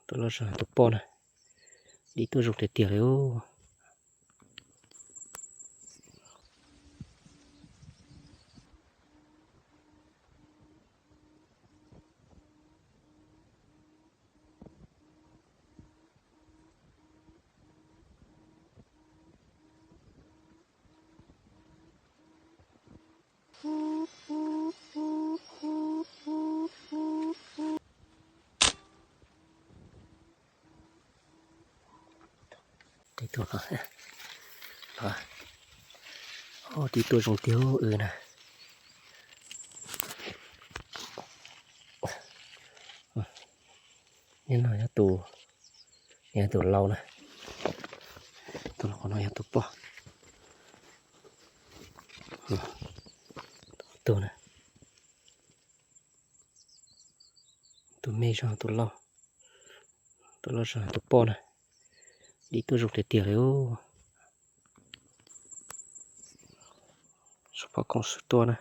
Tus loj zog tus poj na, dib tuaj zoo tiag tiag li. Dib tuaj zoo tiag wb na. Nyob no yog tus, yog tus laus na. Tus laus no yog tus poj. Tus na, tus me zog tus laus, tus loj zog tus poj na, dib tuaj zoo tiag tiag li. Sub pom koom sub tuaj na.